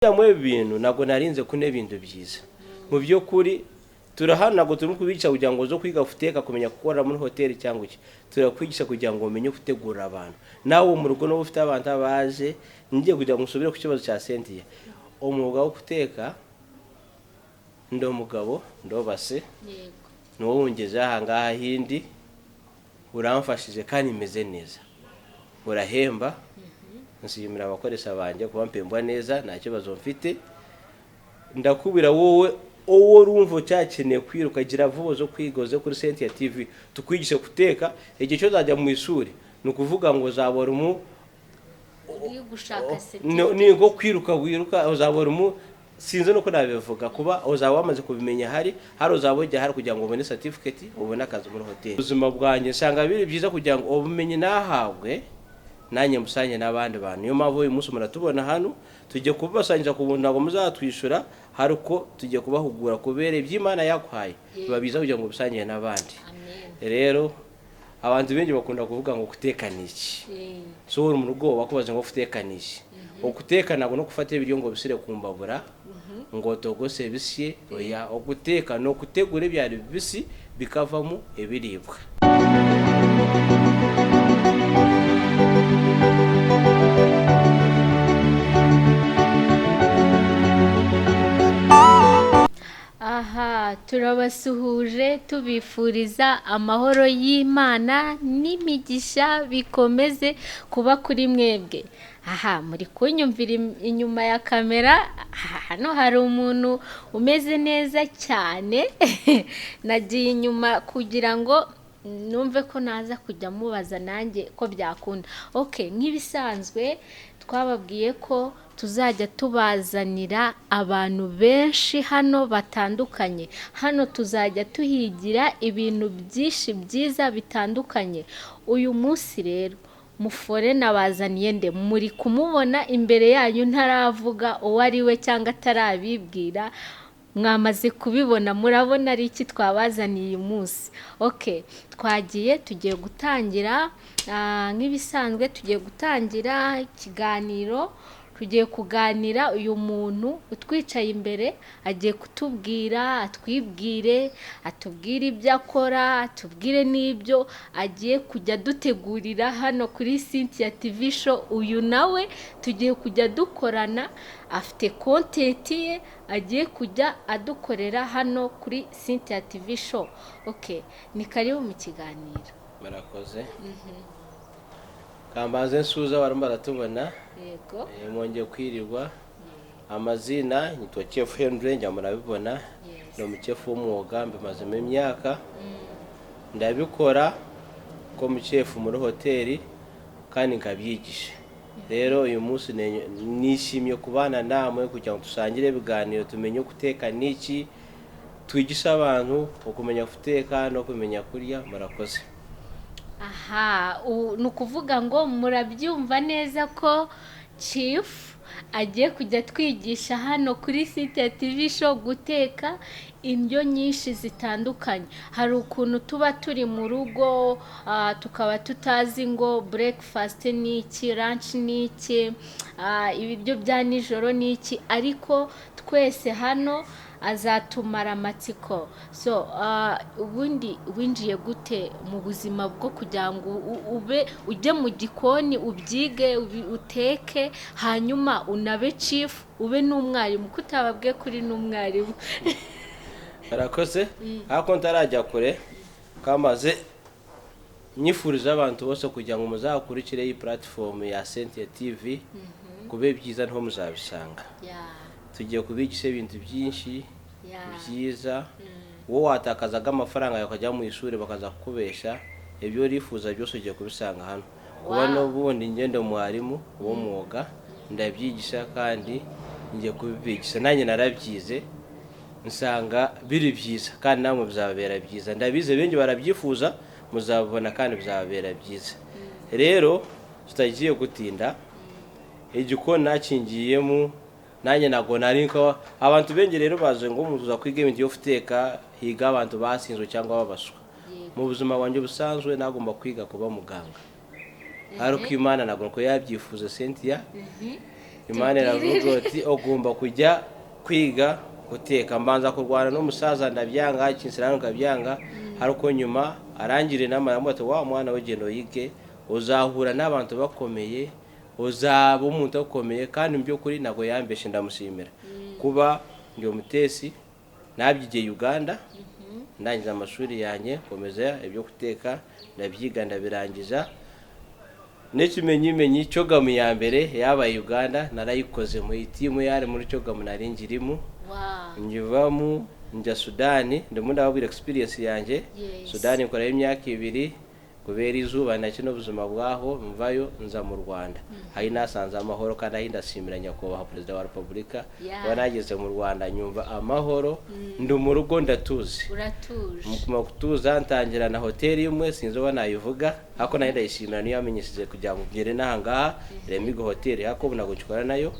Muri ibi bintu ntabwo narinze kune ibintu byiza mu by'ukuri. Turahano ntabwo turimo kubigisha kugira ngo uze kwiga guteka, kumenya gukora muri hoteli cyangwa iki. Turakwigisha kugira ngo umenye gutegura abantu nawe mu rugo n'uba ufite abantu baje. Ngiye kugira ngo usubire ku kibazo cya Cynthia, umwuga wo guteka. Ndi umugabo, ndobase. Ni wowe wungeze aha ngaha hindi, uramfashije kandi meze neza, urahemba. Nshimira abakoresha banjye kuba mpembwa neza, nta kibazo mfite. Ndakubwira wowe uwo urumva ucyakeneye kwiruka, gira vuba zo kwiga, uze kuri Cynthia TV tukwigishe guteka. Igihe cyo uzajya mu ishuri, ni ukuvuga ngo uzabora umu Uri gushaka ni nko kwiruka wiruka, uzabora umu, sinzi nuko nabivuga, kuba uzaba wamaze kubimenya. Hari uzaba ujya hari kugira ngo ubone certificate, ubone akazi muri hoteli. Ubuzima bwanjye nsanga biri byiza kugira ngo ubumenyi nahabwe nanjye musange n'abandi bantu. Niyo mpamvu uyu munsi muratubona hano, tugiye kubasangiza ku buntu, ntabwo muzatwishyura. Hari uko tugiye kubahugura kubera iby'Imana yaguhaye biba byiza kugira ngo ubisangire n'abandi. Amen. Rero abantu benshi bakunda kuvuga ngo guteka ni iki? So uri mu rugo bakubaza ngo guteka ni iki? Uguteka ntabwo no gufata ibiryo ngo bisire ku mbabura ngo togose bisye, oya. Uguteka ni ukutegura ibyari bibisi bikavamo ibiribwa. Aha turabasuhuje, tubifuriza amahoro y'Imana n'imigisha bikomeze kuba kuri mwebwe. Aha muri kunyumvira inyuma ya kamera, aha, hano hari umuntu umeze neza cyane. Nagiye inyuma kugira ngo numve ko naza kujya mubaza nanjye ko byakunda. Okay, nk'ibisanzwe twababwiye ko tuzajya tubazanira abantu benshi hano batandukanye. Hano tuzajya tuhigira ibintu byinshi byiza bitandukanye. Uyu munsi rero mufore nabazaniye nde? Muri kumubona imbere yanyu, ntaravuga uwo ari we cyangwa atarabibwira, mwamaze kubibona, murabona ari iki twabazaniye uyu munsi. Okay, twagiye, tugiye gutangira. Nk'ibisanzwe tugiye gutangira ikiganiro, tugiye kuganira. Uyu muntu utwicaye imbere agiye kutubwira, atwibwire, atubwire ibyo akora, atubwire n'ibyo agiye kujya dutegurira hano kuri Cynthia TV Show. Uyu nawe tugiye kujya dukorana, afite content ye agiye kujya adukorera hano kuri Cynthia TV Show. Okay, ni karibu mu kiganiro. Murakoze. Kambanze nsuza barimo baratubona. Yego. Mwongeye kwirirwa. Amazina nitwa Chef Henry, njya murabibona. Ni umuchef w'umwuga, mbimazemo imyaka ndabikora ko muchef muri hoteli kandi nkabyigisha. Rero uyu munsi nishimiye kubana namwe kugira ngo dusangire ibiganiro, tumenye guteka n'iki, twigishe abantu ukumenya guteka no kumenya kurya. Murakoze. Aha, ni ukuvuga ngo murabyumva neza ko Chief agiye kujya twigisha hano kuri Cynthia TV Show guteka indyo nyinshi zitandukanye. Hari ukuntu tuba turi mu rugo, tukaba tutazi ngo breakfast ni iki, lunch ni iki, ibiryo bya nijoro ni iki, ariko twese hano azatumara amatsiko. So ubundi winjiye gute mu buzima bwo kugira ngo ube ujye mu gikoni, ubyige, uteke, hanyuma unabe chief, ube n'umwarimu, ko utababwiye kuri n'umwarimu? Murakoze. Ariko ntarajya kure, kamaze nyifuriza abantu bose kugira ngo muzakurikire iyi platform ya Cynthia TV, kube byiza niho muzabisanga. Tugiye kubigisha ibintu byinshi byiza. Wowe watakazaga amafaranga yawe ukajya mu ishuri bakaza kukubesha, ibyo urifuza byose ugiye kubisanga hano. Kuba n'ubundi ngende mwarimu w'umwuga, ndabyigisha kandi ngiye kubibigisha. Nanjye narabyize nsanga biri byiza, kandi namwe bizababera byiza. Ndabizi benshi barabyifuza, muzabibona kandi bizababera byiza. Rero tutagiye gutinda, igikoni nakingiyemo nanjye ntabwo nari ko abantu benshi rero bazi ngo umuntu uza kwiga ibintu byo guteka, higa abantu basinzwe cyangwa babaswa. Mu buzima bwanjye busanzwe nagomba kwiga kuba muganga, ariko Imana ntabwo ko yabyifuza. Cynthia. Imana iravuga ati ugomba kujya kwiga guteka. Mbanza kurwana n'umusaza ndabyanga, kinsirano nkabyanga, ariko nyuma arangira inama, aramubwira ati: "Wa mwana we, genda wige, uzahura n'abantu bakomeye, uzaba umuntu ukomeye." Kandi mu by'ukuri ntabwo yambeshe, ndamushimira kuba ndi umutesi. Nabyigiye Uganda, ndangiza amashuri yanjye nkomeza ibyo guteka, ndabyiga ndabirangiza. N'ikimenyimenyi, CHOGM ya mbere yabaye Uganda narayikoze mu itimu yari muri CHOGM, nari ngirimo. Njivamo njya Sudani, ndimo ndababwira experience yanjye. Sudani nkorayo imyaka 2, kubera izuba nacyo n'ubuzima bwaho mvayo nza mu Rwanda, aho nasanze amahoro. Kandi aho ndashimira Nyakubahwa Perezida wa Repubulika kuba nageze mu Rwanda nyumva amahoro, ndi mu rugo, ndatuzi. Uratuje. Mu kutuza ntangira na hoteli imwe, sinzi uba nayivuga, ariko nayo ndayishimira, niyo yamenyesheje kugira ngo ngere n'aha ngaha, Remigo Hoteli, ariko ubu ntabwo ngikora nayo.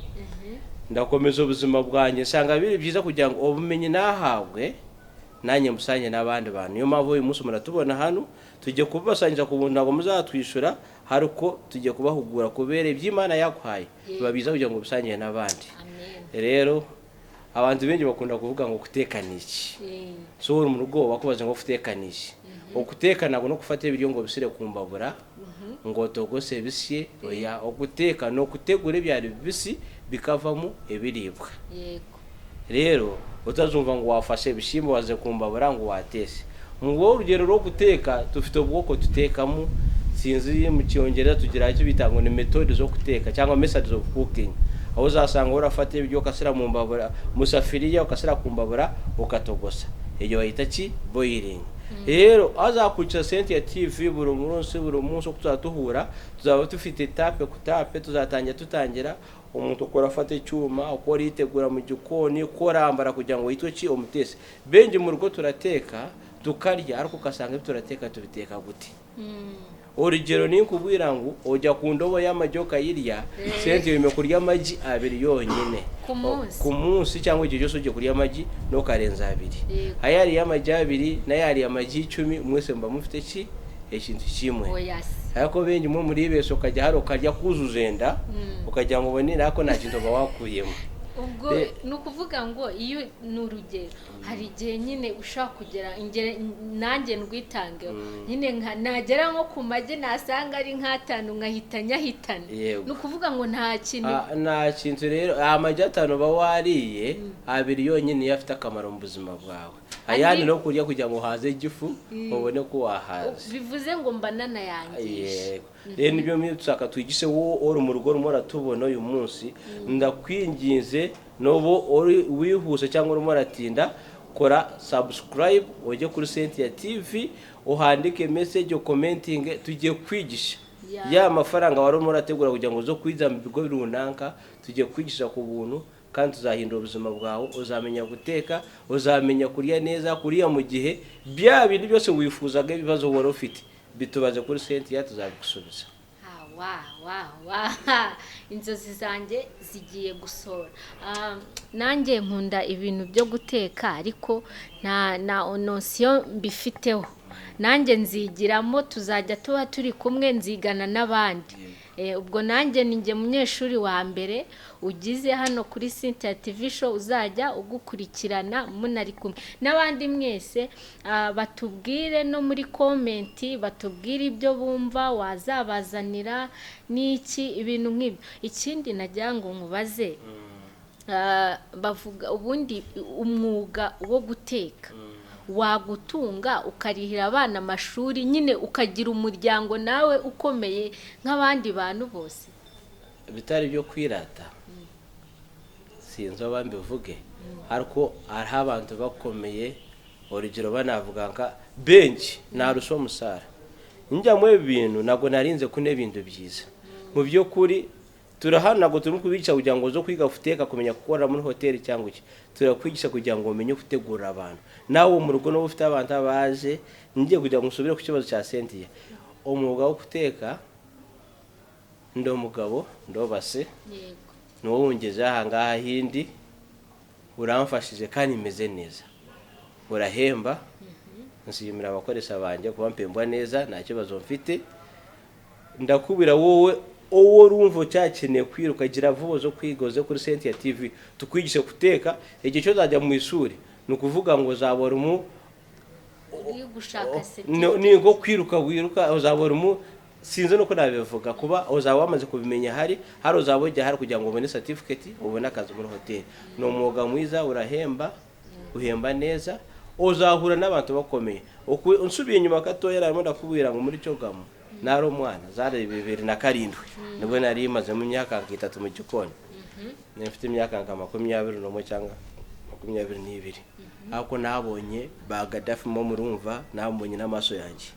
Ndakomeza ubuzima bwanjye, nsanga biri byiza kugira ngo ubumenyi nahabwe nanjye musange n'abandi bantu. Niyo mpamvu uyu munsi muratubona hano, tujye kubasangiza ku buntu, ntabwo muzatwishyura, hari uko tugiye kubahugura kubera iby'Imana yaguhaye biba byiza kugira ngo ubisangire n'abandi. Amen. Rero abantu benshi bakunda kuvuga ngo guteka ni iki? So uri mu rugo bakubaza ngo guteka ni iki? Uguteka ntabwo no gufata ibiryo ngo bisire ku mbabura ngo togose bisye, oya. Uguteka ni ukutegura ibyari bibisi bikavamo ibiribwa. Rero utazumva ngo wafashe ibishyimbo waze ku mbabura ngo watese. Mu urugero rwo guteka, dufite ubwoko tutekamo, sinzi mu Cyongereza tugira icyo bita ngo ni méthode zo guteka cyangwa methods of cooking, aho uzasanga urafata ibiryo ugashyira mu mbabura, mu safiriya, ugashyira ku mbabura ukatogosa, iyo bayita ki? Boiling. Rero azakurikira Cynthia TV buri munsi, buri munsi uko tuzaba duhura, tuzaba dufite étape ku étape. Tuzatangira tutangira umuntu ukora afata icyuma, uko yitegura mu gikoni, uko arambara kugira ngo yitwe ki? Umutesi. Benshi mu rugo turateka tukarya, ariko ugasanga ibyo turateka tubiteka gute? Urugero ni nkubwira ngo ujya ku ndobo y'amagi ukayirya, Cynthia wemewe kurya amagi abiri yonyine Ku munsi. Ku munsi cyangwa igihe cyose ugiye kurya amagi ntukarenza abiri. Ayariye amagi abiri n'ayariye amagi 10, mwese muba mufite ki? Ikintu kimwe. Oya se. Ariko benshi mwe muri bese ukajya hari ukarya kuzuza enda, ukagira ngo ubone, ariko nta kintu uba wakuyemo. Ubwo ni ukuvuga ngo iyo ni urugero, hari igihe nyine ushobora kugera ingere nanjye ndwitangeho nyine, nagera nko ku magi nasanga ari nk'atanu nkahita nyahitana. Ni ukuvuga ngo nta kintu. Ah, nta kintu. Rero amagi atanu uba wariye, abiri yonyine niyo afite akamaro mu buzima bwawe, ayandi no kurya kugira ngo uhaze igifu, ubone ko wahaze. Bivuze ngo mba nanayangije. Yego. Rero nibyo dushaka twigishe wowe uri mu rugo urimo uratubona uyu munsi. Ndakwinginze, n'ubu uri wihuse cyangwa urimo uratinda, kora subscribe, ujye kuri Cynthia TV, uhandike message, ucommentinge, tugiye kwigisha. Ya mafaranga wari urimo urategura kugira ngo uze kwiga mu bigo runaka, tugiye kwigisha ku buntu, kandi tuzahindura ubuzima bwawe. Uzamenya guteka, uzamenya kurya neza, kuriya mu gihe bya bintu byose wifuzaga, ibibazo wari ufite, bitubaze kuri Cynthia, tuzabigusubiza. Ah, wa wa wa, inzozi zanjye zigiye gusohora. Ah, nanjye nkunda ibintu byo guteka, ariko nta na notion mbifiteho. Nanjye nzigiramo, tuzajya tuba turi kumwe, nzigana n'abandi. Ubwo nanjye ni njye munyeshuri wa mbere ugize hano kuri Cynthia TV Show uzajya ugukurikirana munari kumwe n'abandi mwese. Batubwire no muri comment, batubwire ibyo bumva wazabazanira n'iki, ibintu nk'ibyo. Ikindi nagira ngo nkubaze, bavuga ubundi umwuga wo guteka wagutunga ukarihira abana amashuri nyine, ukagira umuryango nawe ukomeye nk'abandi bantu bose? Bitari byo kwirata, sinzi aho mbivuge, ariko hariho abantu bakomeye, urugero banavuga nka benshi narusha umusara njya muri ibi bintu. Ntabwo narinze kune ibintu byiza mu by'ukuri. Turahano ntabwo turimo kubigisha kugira ngo uze kwiga guteka, kumenya gukora muri hoteli cyangwa iki. Turakwigisha kugira ngo umenye gutegura abantu nawe mu rugo n'uba ufite abantu baje. Ngiye kugira ngo usubire ku kibazo cya Cynthia, umwuga wo guteka, ndi umugabo, ndobase. Ni wowe wungeze aha ngaha hindi, uramfashije kandi meze neza, urahemba. Nshimira abakoresha banjye kuba mpembwa neza, nta kibazo mfite. Ndakubwira wowe Uwo urumva cyakeneye kwiruka, gira vuba zo kwiga, uze kuri Cynthia TV tukwigishe guteka. Igihe cyo uzajya mu ishuri, ni ukuvuga ngo uzabora umu Uri gushaka Ni nko kwiruka, wiruka uzabora umu, sinzi nuko nabivuga, kuba uzaba wamaze kubimenya. Hari uzaba ujya hari kugira ngo ubone certificate, ubone akazi muri hoteli. Ni umwuga mwiza, urahemba, uhemba neza, uzahura n'abantu bakomeye. Nsubiye inyuma gatoya, narimo ndakubwira ngo muri CHOGM nari umwana, zari 2007, nibwo nari mazemo imyaka 3 mu gikoni. Nari mfite imyaka nka 21 cyangwa 22, ariko nabonye ba Gaddafi mo, murumva, nabonye n'amaso yanjye.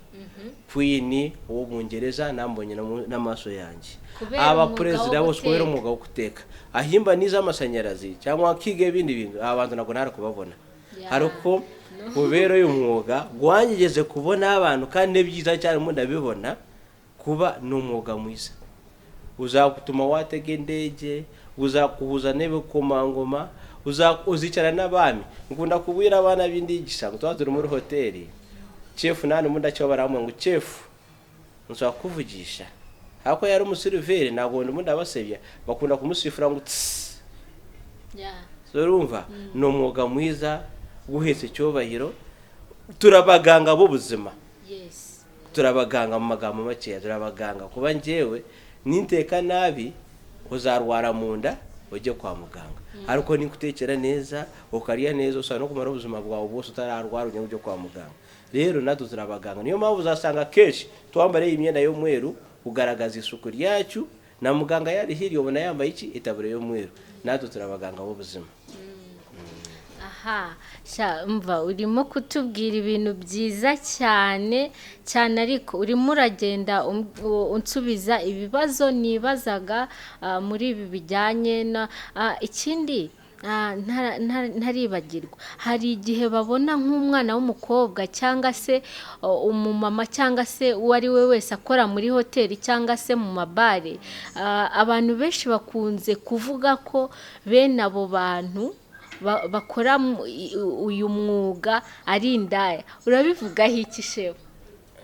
Queen wo Bungereza nambonye n'amaso yanjye. Kubera Aba umwuga perezida wo bose kubera guteka. umwuga wo guteka. Ahimba n'iz'amashanyarazi cyangwa akiga ibindi bintu, aba bantu ntabwo ntari kubabona. Ariko kubera uyu mwuga wangigeze kubona abantu, kandi ni byiza cyane, mo ndabibona kuba ni umwuga mwiza uzagutuma watega indege, uzakuhuza n'ibikomangoma, uzicara n'abami. Nkunda kubwira abana b'indigisha ngo tuba turi muri hoteli, chef nani ubundi acyo baramubwira ngo chef nshobora kuvugisha, ariko yari umuseriveri, ntabwo ubundi abasebya, bakunda kumusifura ngo tsi. So urumva ni umwuga mwiza guhetse icyubahiro. Turabaganga b'ubuzima. Turabaganga, mu magambo makeya turabaganga. Kuba njyewe ninteka nabi uzarwara mu nda ujye kwa muganga, ariko nikutekera neza ukarya neza, ushobora no kumara ubuzima bwawe bwose utararwara ujye ujya kwa muganga. Rero natwe turabaganga, niyo mpamvu uzasanga kenshi twambara iyi myenda y'umweru kugaragaza isuku ryacu. Na muganga yari hirya ubona yambaye iki, itaburiya y'umweru. Natwe turabaganga b'ubuzima. Aha sha, mva urimo kutubwira ibintu byiza cyane cyane, ariko urimo uragenda unsubiza ibibazo nibazaga muri ibi bijyanye na ikindi ntaribagirwa. Hari igihe babona nk'umwana w'umukobwa cyangwa se umumama cyangwa se uwo ari we wese akora muri hoteli cyangwa se mu mabare, abantu benshi bakunze kuvuga ko bene abo bantu bakora uyu mwuga ari indaya. Urabivugaho iki, chef?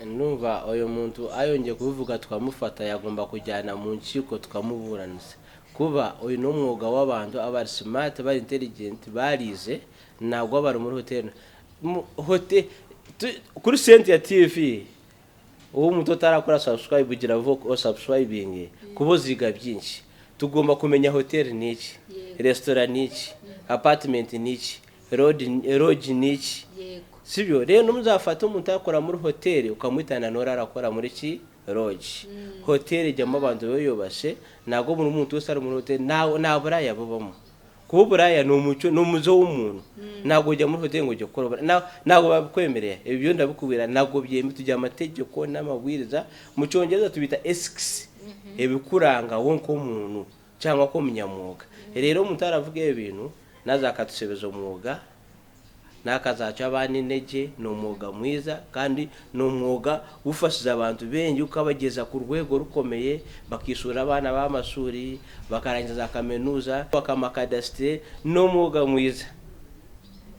Numva uyu muntu ayongeye kubivuga tukamufata, yagomba kujyana mu nkiko tukamuburanisa. Kuba uyu ni umwuga w'abantu abari smart, bari intelligent, barize, ntabwo bari muri hoteli. Kuri Cynthia TV, uwo umuntu utarakora subscribe, ugira vuba subscribing, kuba uziga byinshi. Tugomba kumenya hoteli ni iki, resitora ni iki, apartment ni iki, lodge ni iki. Sibyo? Rero ntuzafate umuntu akora muri hoteli ukamwitana nora arakora muri ki, lodge. Hoteli ijyamo abantu biyubashye, ntabwo buri muntu wese ari muri hoteli. Nta buraya bubamo. Kuba uburaya ni umuco, ni umuco w'umuntu. Ntabwo ujya muri hoteli ngo ujye gukora uburaya, ntabwo babikwemerera. Ibyo ndabikubwira, ntabwo byemewe. Tugira amategeko n'amabwiriza, mu Cyongereza tubita ethics, ibikuranga wowe nk'umuntu cyangwa ko umunyamwuga. Rero umuntu aravuga ibi bintu ntazakadusebeza umwuga, nakazaca abana intege. Ni umwuga mwiza kandi ni umwuga ufashije abantu benshi, ukabageza ku rwego rukomeye, bakishyura abana b'amashuri, bakarangiza za kaminuza, bakamakadasitire. Ni umwuga mwiza.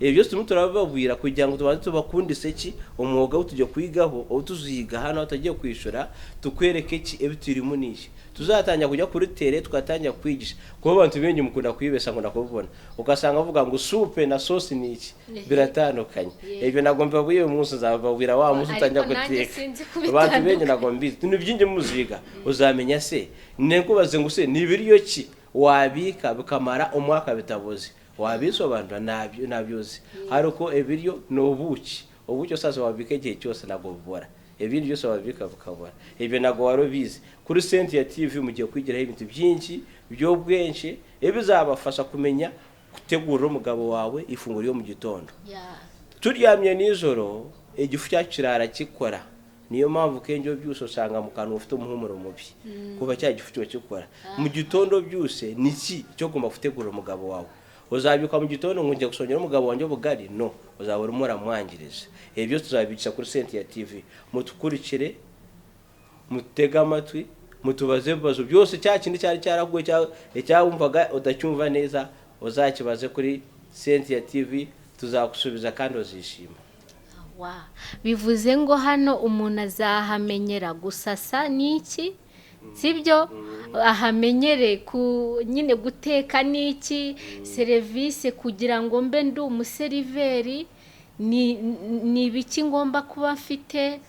Ibi byose turimo turababwira kugira ngo tubanze tubakundise ki umwuga wo tujya kwigaho, uwo tuziga hano aho tugiye kwishyura, tukwereke ki ibyo turimo n'iki. Tuzatangira kujya kuri terrain, tugatangira kwigisha, kuko abantu benshi mukunda kwibesa ngo ndakubona, ugasanga avuga ngo soupe na sauce ni iki, biratandukanye. Ibyo ntabwo mbabwiye uyu munsi, nzababwira wa munsi Ariko utangira nanjye guteka. sinzi Abantu benshi kubitandukanya. ntabwo mbizi ni byinshi muziga, uzamenya se nkubaze ngo se ni ibiryo ki wabika bikamara umwaka bitaboze, wabisobanura? Ntabyo, ntabyo uzi. Ariko ibiryo ni ubuki, ubuki sasa wabika igihe cyose ntabwo bubora, ibindi byose wabika bukabora. Ibyo ntabwo wari ubizi. Kuri Cynthia TV mugiye kwigiraho ibintu byinshi by'ubwinshi bizabafasha kumenya gutegura umugabo wawe ifunguro ryo mu gitondo. Turyamye nijoro igifu cyacu kirara gikora, niyo mpamvu kenshi iyo byose usanga mu kanwa ufite umuhumuro mubi, kuba cya gifu kiba gikora. Mu gitondo byose ni iki cyo ugomba gutegura umugabo wawe? Uzabyuka mu gitondo ngo njya gusongera umugabo wanjye ubugari? No, uzaba urimo uramwangiriza. Ibi byose tuzabigisha kuri Cynthia TV. Mutukurikire, mutege amatwi, mutubaze ibibazo byose. Cya kindi cyari cyaraguye, icyawumvaga udacyumva neza, uzakibaze kuri Cynthia TV, tuzagusubiza kandi uzishima. Wa, bivuze ngo hano umuntu azahamenyera gusasa n'iki. Sibyo, ahamenyere ku nyine guteka n'iki serivisi, kugira ngo mbe ndi umuseriveri ni ibiki ngomba kuba mfite,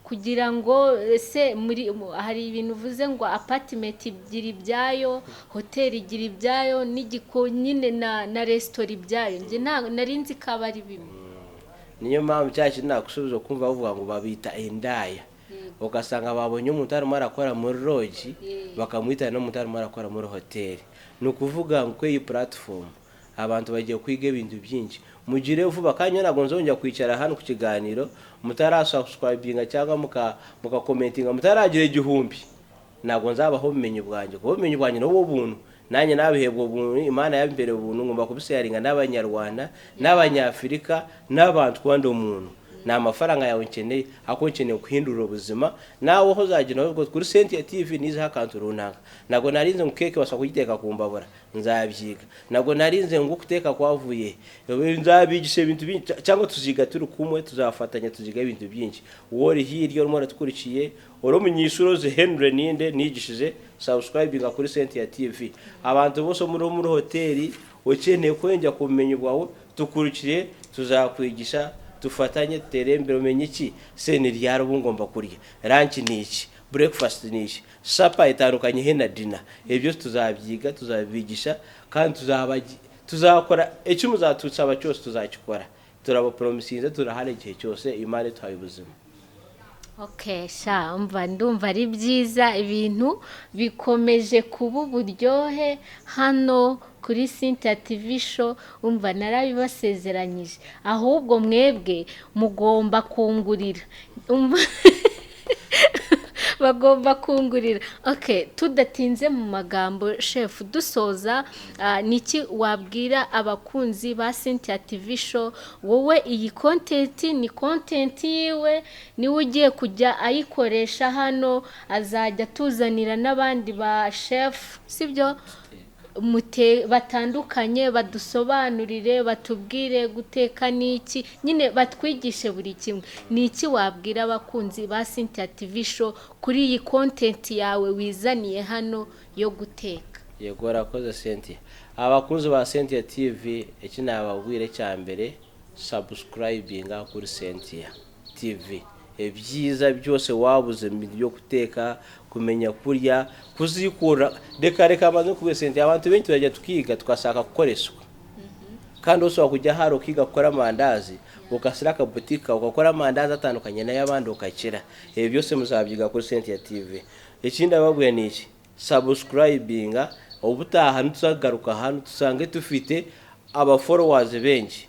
kugira ngo ese muri hari ibintu uvuze ngo apartment igira ibyayo, hoteli igira ibyayo, n'igiko nyine na resitora ibyayo. Njye nari nzi ko aba ari bimwe. Niyo mpamvu cya kintu nagusubiza, kumva bavuga ngo babita indaya, ugasanga babonye umuntu arimo arakora muri lodge, bakamwita n'umuntu arimo arakora muri hoteli. Ni ukuvuga ngo kuri iyi platform abantu bagiye kwiga ibintu byinshi. Mugire vuba, kandi ntabwo nzongera kwicara hano ku kiganiro mutarasubscribinga cyangwa mukakomentinga, mutaragira 1000. Ntabwo nzabaho ubumenyi bwanjye, kuko ubumenyi bwanjye ni ubuntu, nanjye nabihebwa ubuntu, Imana yabimbereye ubuntu. Ngomba kubisharinga n'Abanyarwanda n'Abanyafurika n'abantu, kuba ndi umuntu. Ni amafaranga yawe nkeneye, ariko nkeneye guhindura ubuzima. Nawe aho uzagenda ubwo kuri Cynthia TV nizeho akantu runaka. Ntabwo narinze ngo keke basa kugiteka ku mbabura, nzabyiga. Ntabwo narinze ngo guteka kwavuye, nzabigisha ibintu byinshi, cyangwa tuziga turi kumwe, tuzafatanya tuziga ibintu byinshi. Uwo uri hirya urimo uratukurikiye, uri umunyeshuri Henry ninde nigishije, subscribinga kuri Cynthia TV. Abantu bose muri hoteli ukeneye kwengera ku bumenyi bwawe, tukurikire, tuzakwigisha, dufatanye dutere imbere. Umenye iki se ni ryari ubu ngomba kurya lunch, ni iki breakfast, ni iki supper, itandukanye he na dinner. Ibyo byose tuzabyiga, tuzabigisha, kandi tuzakora icyo muzatusaba cyose, tuzakikora. Turabapromisinze, turahari igihe cyose Imana ituhaye ubuzima. Okay, sha umva, ndumva ari byiza, ibintu bikomeje kuba uburyohe hano kuri Cynthia TV Show. Umva, narabibasezeranyije, ahubwo mwebwe mugomba kungurira. Umva, bagomba kungurira. Okay, tudatinze mu magambo, chef, dusoza, niki wabwira abakunzi ba Cynthia TV Show? Wowe iyi content ni content yiwe, niwe ugiye kujya ayikoresha hano, azajya atuzanira n'abandi ba chef, sibyo, mute batandukanye, badusobanurire, batubwire guteka n'iki nyine, batwigishe buri kimwe. Ni iki wabwira abakunzi ba Cynthia TV Show kuri iyi content yawe wizaniye hano yo guteka? Yego, warakoze Cynthia. Abakunzi ba Cynthia TV, iki nababwire cya mbere, subscribinga kuri Cynthia TV. Ibyiza byose wabuze mu bintu byo guteka, kumenya kurya, kuzikura, reka reka amaze kubwira Cynthia, abantu benshi turajya tukiga tugasaka gukoreshwa, kandi ushobora kujya hari ukiga gukora amandazi, ugashyira akabutike ugakora amandazi atandukanye n'ay'abandi, ukakira. Ibi byose muzabyiga kuri Cynthia TV. Ikindi ababwiye ni iki: subscribinga. Ubutaha ntituzagaruka hano dusange dufite abafollowers benshi,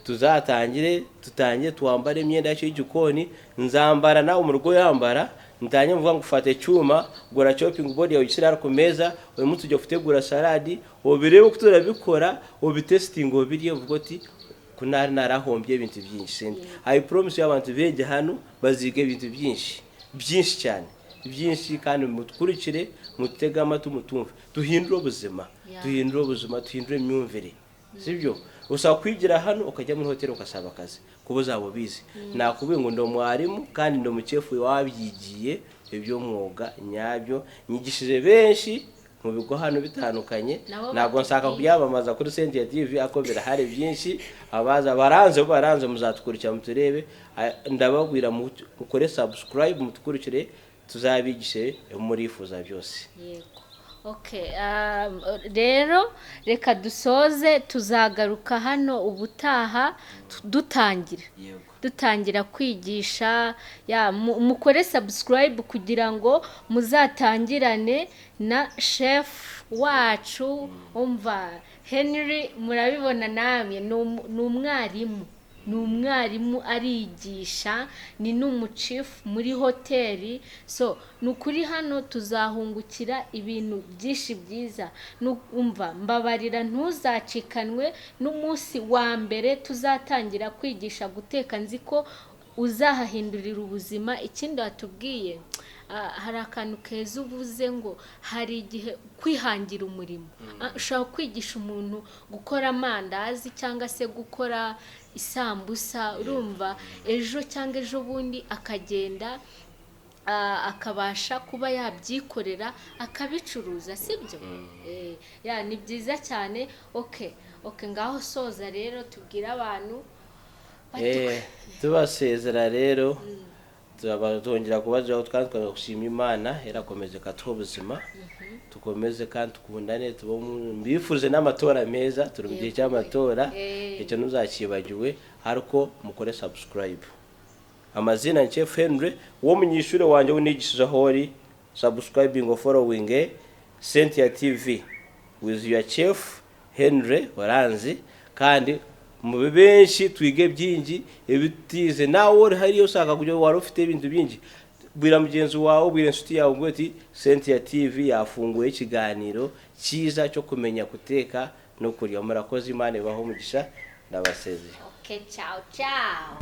tuzatangire tutangire twambare imyenda yacu y'igikoni. Nzambara nawe mu rugo yambara, ntanye mvuga ngo ufate icyuma, gura chopping board yawe, ushyire ku meza, uyu munsi ujya gutegura saladi, ubirebe uko turabikora, ubitesitinge, ubirye, uvuga uti kunari narahombye ibintu byinshi. I promise you, abantu bege hano baziga ibintu byinshi byinshi cyane byinshi, kandi mudukurikire, mutege amatwi, mutumve, duhindure ubuzima. Duhindure ubuzima, duhindure imyumvire, sibyo? Usaba kwigira hano ukajya muri hoteli ugasaba akazi kuba uzaba ubizi. Nakubwiye ngo ndi umwarimu kandi ndi umuchef wabyigiye ibyo mwuga nyabyo, nyigishije benshi mu bigo hano bitandukanye. Nabo Ntabwo nshaka batubwiye. kubyamamaza kuri Cynthia TV, ariko birahari byinshi. Abaza baranze baranze, muzatukurikira muturebe. Ndababwira mukore subscribe, mutukurikire, tuzabigishe murifuza byose. Yego, okay, rero reka dusoze, tuzagaruka hano ubutaha dutangira dutangira kwigisha. Ya mukore subscribe kugira ngo muzatangirane na chef wacu. Umva, Henry, murabibona namwe, ni umwarimu, ni umwarimu, arigisha, ni n'umuchef muri hoteli. So ni ukuri hano tuzahungukira ibintu byinshi byiza. Umva, mbabarira, ntuzacikanwe n'umunsi wa mbere tuzatangira kwigisha guteka. Nzi ko uzahahindurira ubuzima. Ikindi watubwiye, hari akantu keza uvuze ngo hari igihe kwihangira umurimo. Ushobora kwigisha umuntu gukora amandazi cyangwa se gukora isambusa, urumva, ejo cyangwa ejo bundi akagenda. akabasha kuba yabyikorera akabicuruza, sibyo? Ya, ni byiza cyane. Okay, ngaho soza rero, tubwire abantu Tubasezera rero, turaba twongera kubazaho kandi twongera gushima Imana yarakomeje ikatuha ubuzima. Tukomeze kandi tukundane, mbifurize n'amatora meza. Turi mu gihe cy'amatora. Icyo ntuzakibagiwe, ariko mukore subscribe. Amazina ni Chef Henry, uwo munyeshuri wanjye unigishije aho uri subscribing or following Cynthia TV with your Chef Henry waranzi. Kandi mube benshi, twige byinshi ibitize. Nawe uri hariyo ushaka kugira wari ufite ibintu byinshi, bwira mugenzi wawe, bwira inshuti yawe ngo ati Cynthia TV yafunguye ikiganiro cyiza cyo kumenya guteka no kurya. Murakoze, Imana ibaho umugisha, ndabasezeye. Okay, ciao ciao.